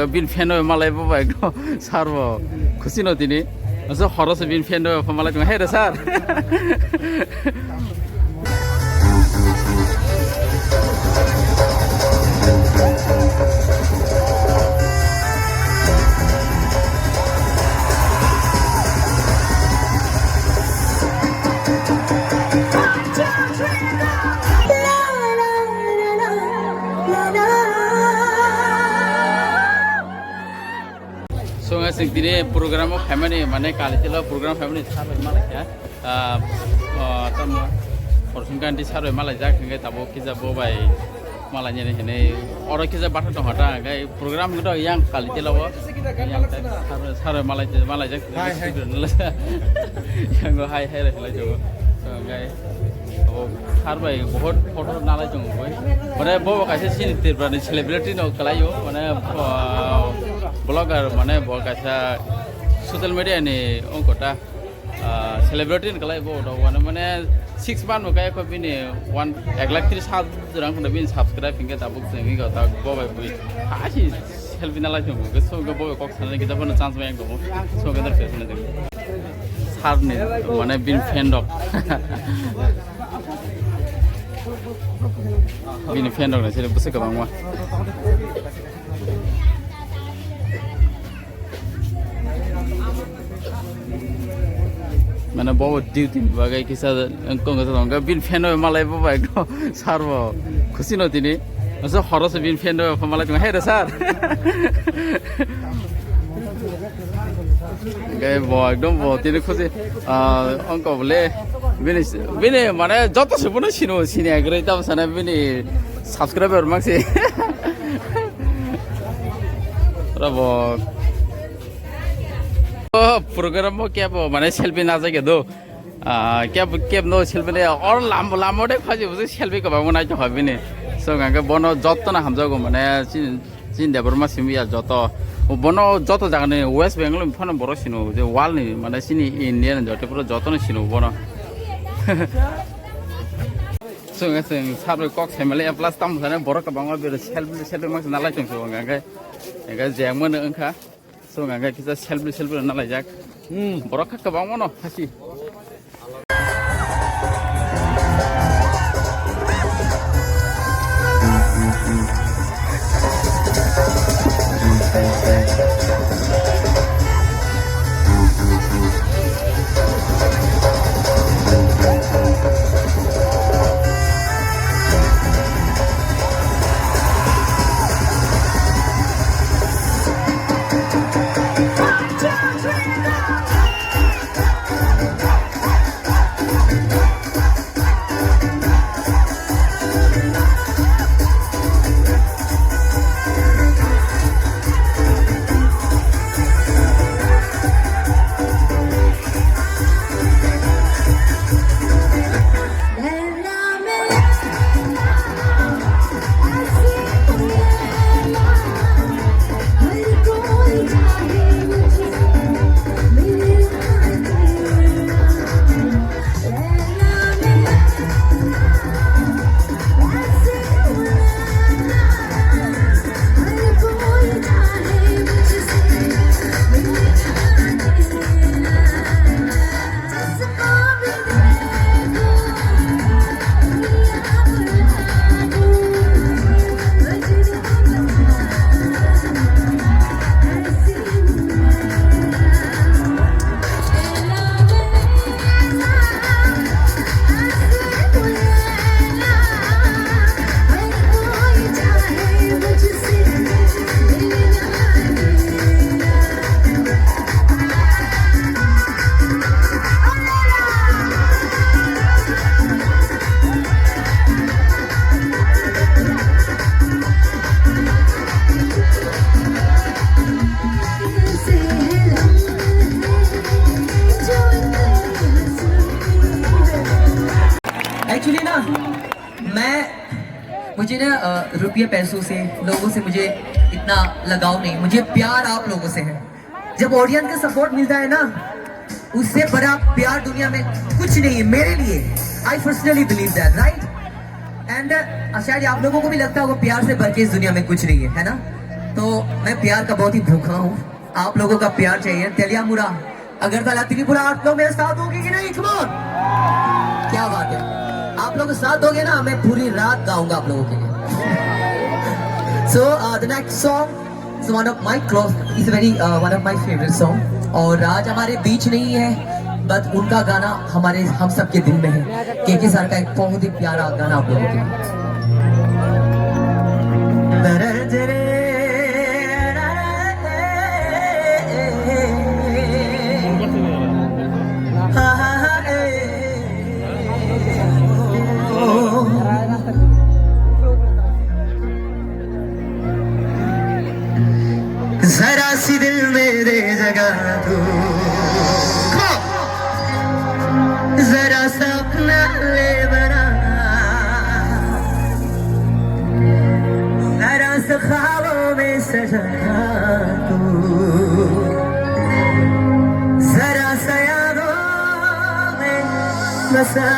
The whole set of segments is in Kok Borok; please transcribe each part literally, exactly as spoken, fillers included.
Bin fan o malai bo bai ekdom sir bo khusi no tini. Asa horo se bin fan o malai tong hai re sir. So, nga sing tini program o khaimani, mane, kali tilo program khaimani, sir bai malai kha. Ah, ah, tamo, Fortune Kanti sir bai malai jak, hingke tabo kisa bo bai malai nini hini, oro kisa batha tong hata, hingke program hingke yang kali tilo bo. Yang sir, sir bai malai, malai jak, hai, hai. Yang go hai, hai, hai, hai, jago. So, hingke Abo sir bai bohot photo nalai tongo boi. Mane bo kaisa chini Tripura ni celebrity no kalai o. Mane, ah, blogger, mane bo kaisa social media ni ongkota, ah, celebrity ni kalai bo do. Mane, mane six month mo kaya ko bini one, ek lakh tris hajar rang kono bini subscribe hingke tabuk se mi ko ta bo bai bui. Asi selfie nalai tongo. Ke so ke bo kok sana ke jabo na chance bai ko. So ke dar ke sana. Sir ni, mane, bini fan rok. Bini fan rok ni sini bwswk kwbangma. Mane, bo duty ni bagwi kisa wngkong kisa tongkha. Bini fan rok malai bo bai ekdom sir bo khusi no tini. Masa horo se bini fan rok malai tong hai re sir. Hingke bo ekdom bo tini khusi, ah, ongko bole bini, bini mane joto se bono sino, sini agre tam sana bini subscriber mangsi. Ora bo. Oh, program mo kebo mane selfie na jage do. Ah, kebo, kebo no selfie ne or lam, lam ode khaji busi selfie ko bango nai to habini. So hingke bono joto na hamjago mane sin Chini Debbarma simi ya joto. Bono joto jaga ni West Bengal ni phano borok sino je world ni mane chini India ni joto pura joto ni sino bono. Chwng chwng sir bai kok sai male plus tam sane borok kwbangma bero selfie selfie ma nalai chwng chwng hingke hingke jeng mano wngkha. Chwng hingke kisa selfie selfie nalai jak. Hmm. Borok kha kwbangma no hasi. Actually ना, मैं, मुझे ना, अ, रुपये पैसों से, लोगों से मुझे इतना लगाव नहीं। मुझे प्यार आप लोगों से है। जब ऑडियंस का सपोर्ट मिलता है ना, उससे बड़ा प्यार दुनिया में कुछ नहीं है मेरे लिए। I personally believe that, right? And, uh, शायद आप लोगों को भी लगता होगा प्यार से बढ़ के इस दुनिया में कुछ नहीं है, है ना? तो मैं प्यार का बहुत ही भूखा हूँ, आप लोगों का प्यार चाहिए। तेलियामुड़ा, अगरतला, त्रिपुरा, आप लोग मेरे साथ होगे कि नहीं? Come on, क्या बात है, आप लोग साथ दोगे ना, मैं पूरी रात गाऊंगा आप लोगों के लिए। So uh, the next song is one of my close, is very uh, one of my favorite song. और राज हमारे बीच नहीं है, but उनका गाना हमारे, हम सबके दिल में है। केके सर का एक बहुत ही प्यारा गाना आप लोगों के लिए। जरा सी दिल में दे जगह तू, जरा सा अपना ले बना, जरा सा ख्वाबों में सजा तू, जरा सा यादों में बसा।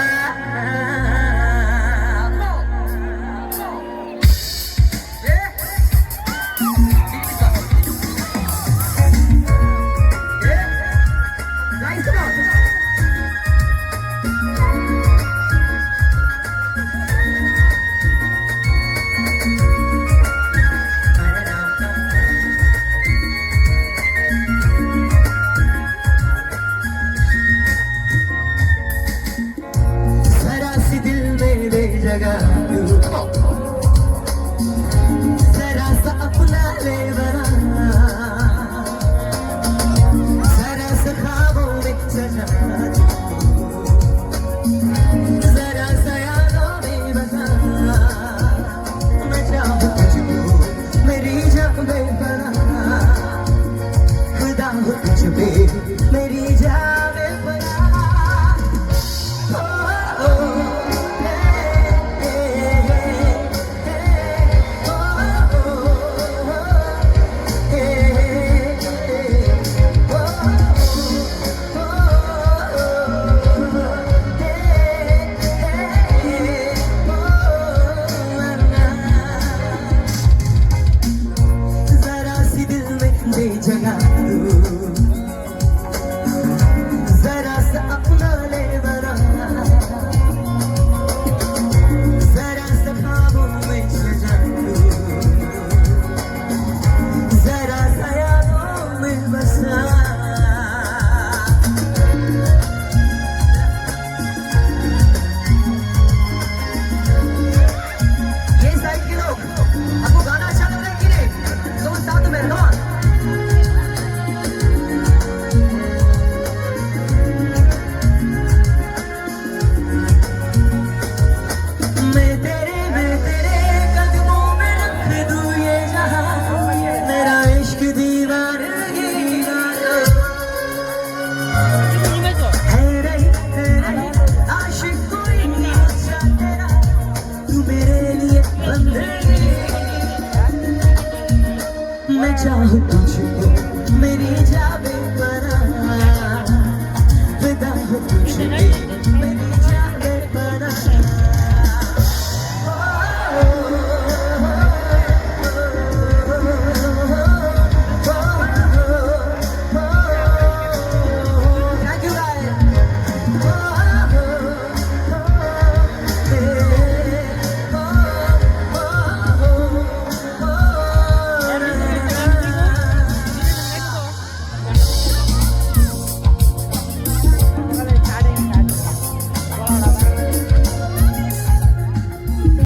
जरा सी दिल में दे जगह तू, जरा सा अपना ले बना, जरा सा ख्वाबों में सजा तू, जरा सा यादों में बसा। मैं चाहूँ तुझको मेरी जान बेपनाह, खुदा हो तुझ पे मेरी जान बेपनाह। जरा सी दिल में दे जगह तू, जरा सा अपना ले बना, जरा सा ख्वाबों में सजा तू, जरा सा यादों में बसा। ये साइड के लोग, आपको गाना अच्छा लग रहा है कि नहीं? तो साथ में, come on। मैं तेरे, मैं तेरे कदमों में रख दूं ये जहां, मेरा इश्क दीवानगी। है रही, है रही, आशिक कोई नहीं अच्छा तेरा, तू मेरे लिए बंदगी। मैं चाहूँ तुझको मेरी जान बेपनाह।